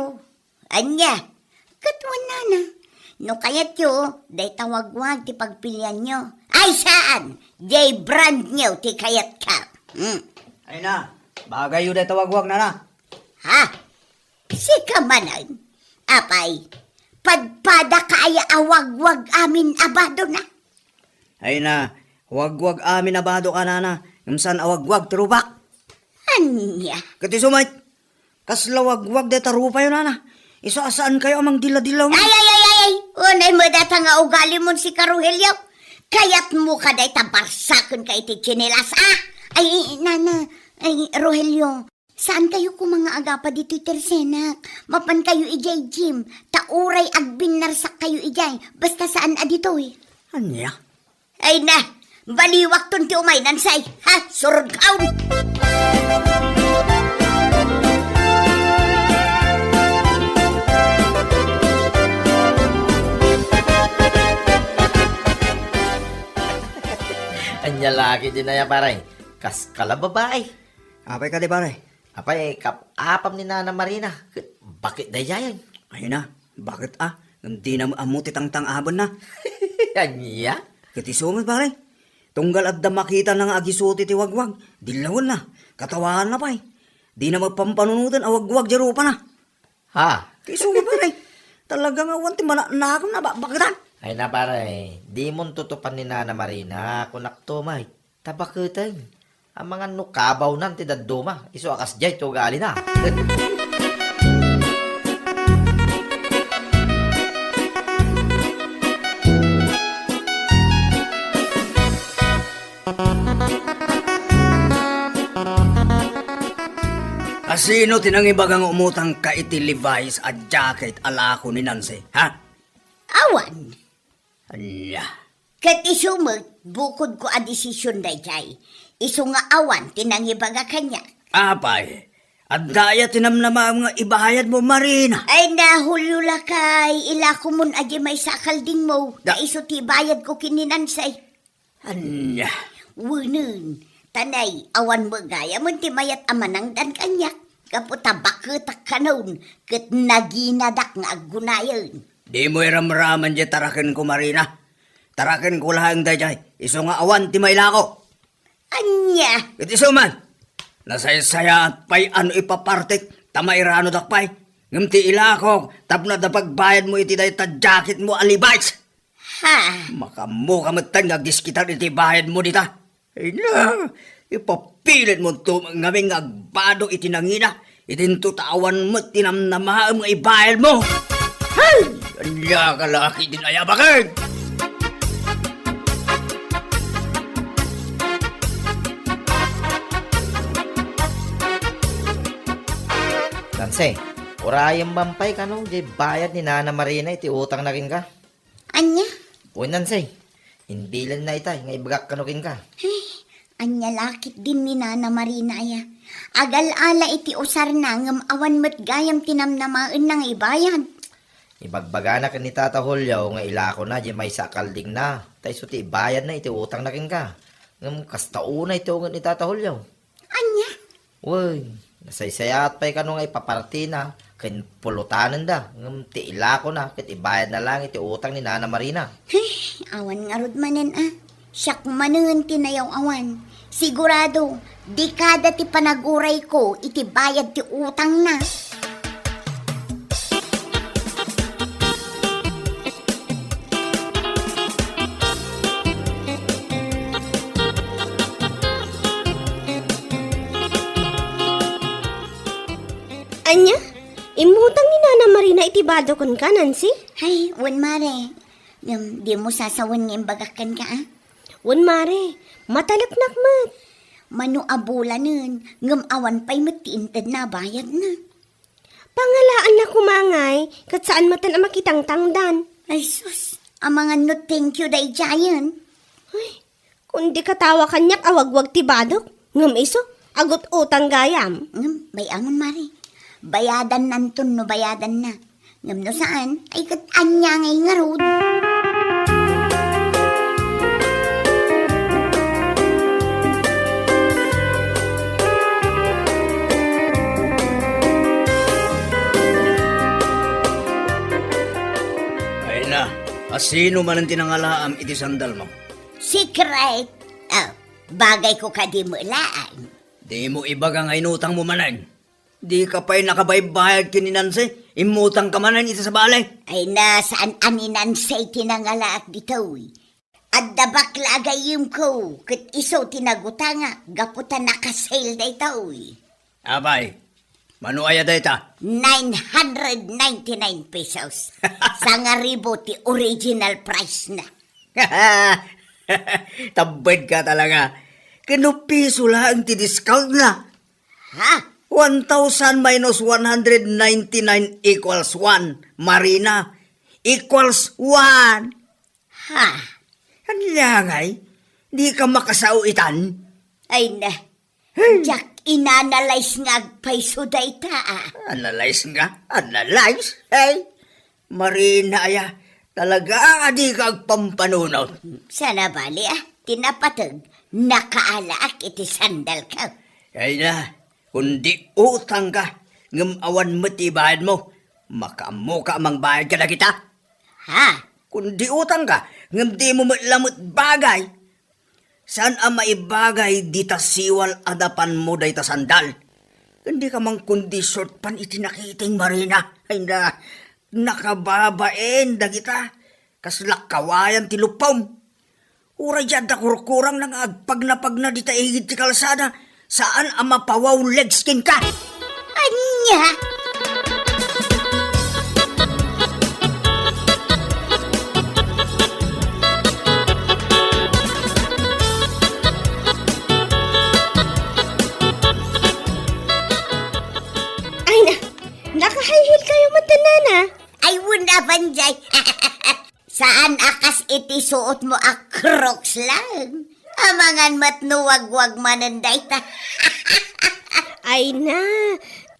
Ania? Ket wen, nana, no kayatyo, dayta wagwag ti pagpilianyo. Ay, saan! Diay brand new ti kayatka. Hmm. Ay na, bagayyo dayta wagwag, nana. Ha? Sika manen? Apay, padpadaka aya a wagwag amin a badona? Ay na, wagwag amin a badoka, nana, ngem saan a wagwag ti rupak. Ania? Ket isu met, kasla wagwag dayta rupayo, nana. Isu a saankayo a mangdiladilaw. Ay, ay, ay, ay, ay! Unay met dayta nga ugalimon, sika, Rogelio. Kayatmo ka dayta barsakenka iti tsinelas, a? Ay, nana, ay, Rogelio, saankayo koma nga agapa ditoy tersenak. Mapankayo idiay gym, ta uray agbinnarsak kayo idiay, basta saan a ditoy. Ania? Ay na, baliwakton ti umay, Nansay, ha? Surod kaon! Ania la ketdin aya, pare? Kas kala babai. Apay kadi, pare? Apay, kap-apam ni Nana Marina. Ket baket daydiayen. Ay na, baket a. Ngem dina met ammo ti tangtang-abenna. Ania? Ket isu met, pare. Tunggal adda makitana nga agisuti ti wagwag, dillawenna, katawaanna pay. Dina met pampanunoten a wagwag diay rupana. Ha? Ket isu met, pare. Talaga nga awan ti manaknakemna, ba-, baketan. Ay na, pare, dimon tutupan ni Nana Marina, kunakto met. Ta baketen, amangan no kabawnan ti dadduma, isu a kasdiay ti ugalina. A sino ti nangibaga nga umutangka iti Levi's a jacket a lako ni Nancy, ha? Awan. Ania? Ket isu met, bukodko a desisyon daydiay. Isu nga awan ti nangibaga kaniak. Apay, adda aya ti namnamaem nga ibayadmo, Marina? Ay na, Julio lakay, ilakomon a diay maysa a kaldingmo. Da- Ta isu ti ibayadko ken ni Nansay. Ania? Wenen, ta nay, awan met gayamen ti mayat a manangdan kaniak, gapu ta baketak kanon, ket naginadak nga aggunayen. Dimo iramraman diay tarakenko, Marina. Tarakenko laeng daydiay, isu nga awan ti mailako. Ania? Ket isu man, nasaysayaat pay a no ipapartek ta mairanodak pay. Ngem ti ilakok tapno adda pagbayadmo iti dayta jacketmo a Levi's. Ha? Makaammoka metten nga agdiskitar iti bayadmo dita. Ay na, ipapilitmonto ngamin nga agbado iti nangina. Idinto ta awan met ti namnamaem nga ibayadmo. Hay! Ania ka la ketdin aya, baket? Nancy, urayem man pay kano diay bayad ni Nana Marina iti utangna kenka. Ania? Wen, Nancy, imbilenna itay nga ibagak kano kenka. Ay, ania la ketdin ni Nana Marina aya? Agal-ala iti usarna ngem awan met gayam ti namnamaenna nga ibayad. Ibagbagana ken ni Tata Julio nga ilakona diay maysa a kaldingna, ta isu ti ibayadna iti utangna kenka. Ngem kasta unay ti unget ni Tata Julio. Ania? Wen, nasaysayaat pay kano nga ipapartina ken pulotanenda, ngem ti ilakona ket ibayadna laeng iti utang ni Nana Marina. Ay, awan ngarud manen a. Siak manen ti nayaw-awan. Sigurado, dekada ti panagurayko iti bayad ti utangna. Ania? Immutang ni Nana Marina iti bado kenka, Nancy? Ay, wen, mare. Ngem, dimo sasawen nga imbagak kenka, a? Wen, mare. Mataleknak met. Mano a bulanen, ngem awan pay met ti intedna a bayadna. Pangalaanna koma ngay, ket saan metten a makitangtangdan. Ay sus, amangan no thank you daydiayen. Ay, kundi katawa kaniak a wagwag ti badok, ngem isu, agut-utang gayam. Ngem, bay-angon, mare. Bayadannanton no bayadanna. Ngem no saan, ay ket ania ngay ngarud? Sino manen ti nangalaam iti sandalmo? Secret. Oh, bagayko kadi met laeng. Dimo ibaga nga inutangmo manen. Dika pay nakabaybayad ken ni Nancy, immutangka manen iti sabali. Ay na, saan a ni Nancy ti nangalaak ditoy. Adda bakla a gayyemko, ket isu ti nagutangak gapu ta naka-sale daytoy. Apay, mano aya dayta? Nine hundred ninety-nine pesos. Sangaribu ti original price na. Tabbed ka talaga. Ken no piso laeng ti discount na. Ha? One thousand minus one hundred ninety-nine equals one, Marina. Equals one. Ha? Ania ngay? Dika makasao itan? Ay na. Hey! Diak inanalyze nga agpayso dayta, ah. Analyze nga? Analyze? Hey! Marina aya. Talaga a dika agpampanunot. Saan a bali, ah. Ti napateg, nakaalaak iti sandalko. Ay na, kundi utangka, ngem awan met ti ibayadmo, makaammoka a mangbayad kadagita. Ha? Kundi utangka, ngem dimo met lamet bagay. Saan a maibagay dita siwal a napanmo dayta sandal. Ken dika man kundi short pant iti nakiting, Marina. Ay na, nakababain dagita. Kasla kawayan ti luppom. Uray diay adda kurkurangna nga agpagnapagna dita igid ti kalsada, saan a mapawaw legs kenka. Ania? Ay na, naka-high heel kayo met, nana? Ay, wen a, Banjay. Saan a kas iti suotmo a Crocs laeng. Amangan met no wagwag manen dayta. Ay na,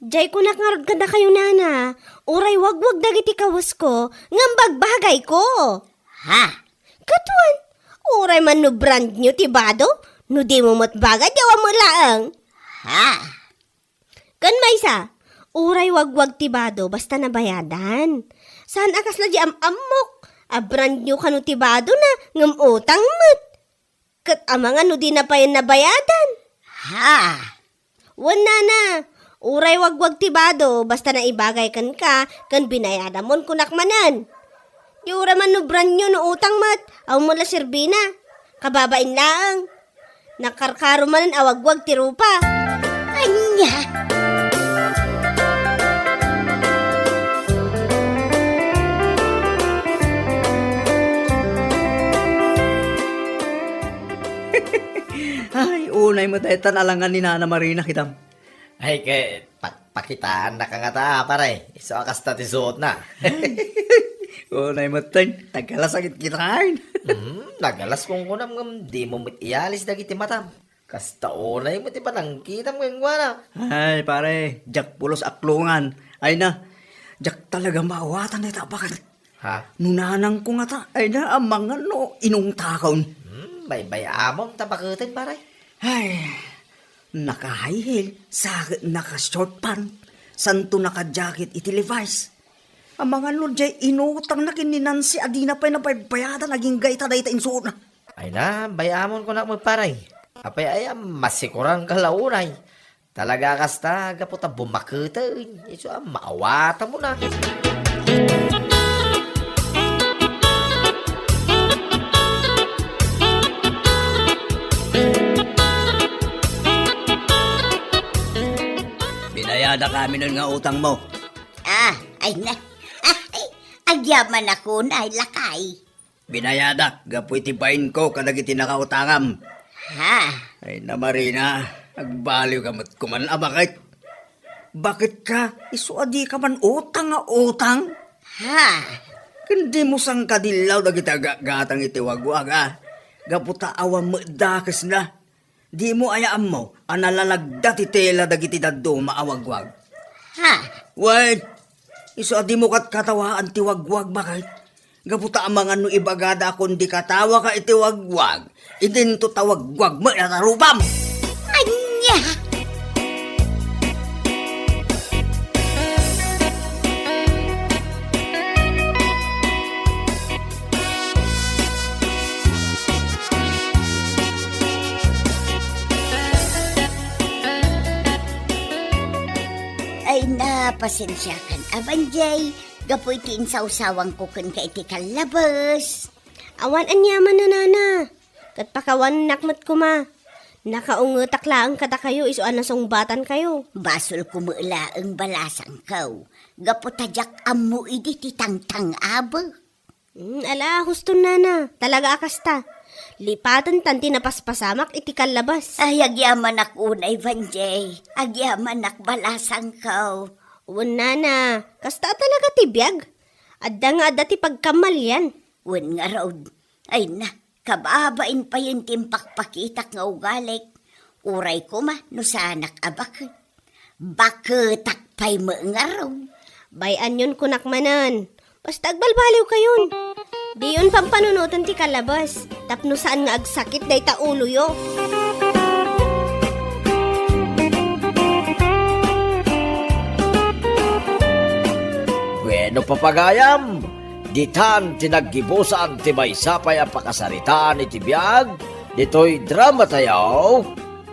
jay kunak ngarud kadakayo, nana. Uray wagwag dagiti kawesko, ngem bagbagayko. Ha? Ket wen, uray man no brand new ti bado, no dimo met bagay, di awan met laeng. Ha? Ken maysa, uray wagwag ti bado basta nabayadan. Saan a kasla di am-ammok a brand new kano ti badona ngem utang met. Ket amangan no dina pay nabayadan. Ha? Wen, nana, uray wagwag ti bado basta naibagay kenka ken binayadamon, kunak manen. Di uray man no brand new no utang met, awan met la serbina. Kababain laeng. Nakarkaro manen a wagwag ti rupa. Ania? Ay, unay met daytan alangan ni Nana Marina, kitam. Ay, ket, pa-, pakitaannaka ngata, pare. Isu a kasta ti suotna. Unay met, Teng. Nagalas a kitkitaen. Hmm, nagalas kunkunam ngem dimo met iyalis dagiti matam. Kasta unay met ti panangkitam kenkuana. Ay, pare, diak pulos aklongan. Ay na, diak talaga maawatan dayta a baket. Ha? No nanangko ngata, ay na, amangan no inungtakon. Hmm, baybay-amon ta baketen, pare. Ay, naka-high heel, sa ket naka-short pant, santo naka-jacket iti Levi's. Amangan no diay inutangna ken ni Nancy a dina pay nabaybayadan agingga ita dayta insuotna. Ay na, bay-amon kunak met, pare. Apay aya, masikuranka la unay. Talaga kasta, gapu ta bumaketen, isu a maawatanmona. Binayadak aminen nga utangmo. Ah, ay na. Ay, agyamanak unay, lakay. Binayadak gapu iti bainko kadagiti nakautangam. Ha? Ay na, Marina, agbaliwka met koman a baket. Baket ka, isu a dika man utang nga utang. Ha? Ken dimo sangkadillaw dagiti agatgatang iti wagwag, a? Gapu ta awan met dakesna. Dimo aya ammo a nalalagda ti tela dagiti dadduma a wagwag? Ha? Wen, isu a dimo katkatawaan ti wagwag, baket. Gapu ta amangan no ibagada a kundi katawaka iti wagwag, idinto ta wagwag met a tarupam. Ania? Pasensiakan, Abanjay, gapu iti insawsawangko kenka iti kallabes. Awan aniaman a, nana. Ket pakawannak met koma. Nakaungetak laeng kadakayo isu a nasungbatankayo. Basolko met laeng balasangko, gapu ta diak ammo idi ti tangtang-abek. Hmm, ala, huston, nana. Talaga a kasta. Lipatentan ti napaspasamak iti kallabes. Ay, agyamanak unay, Vanjay. Agyamanak balasangko. Wen, nana. Kasta a talaga ti biag. Adda nga adda ti pagkamalian. Wen ngarud. Ay na, kababain payen ti impakpakitak nga ugalik. Uray koma no saanak a baket. Baketak pay met ngarud. Bay-anyon kunak manen. Basta agbalbaliwkayon. Diyon pampanunoten ti kallabes tapno saan nga agsakit dayta uloyo. Bueno, papagayam, ditan ti naggibusan ti maysa pay a pakasaritaan iti biag ditoy dramatayo,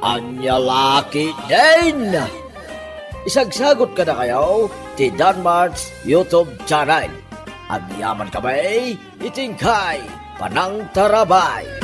Ania La Ketdin. Isagsagut kadakayo ti Danmart's YouTube channel. Agyaman kami iti inkay panangtarabay.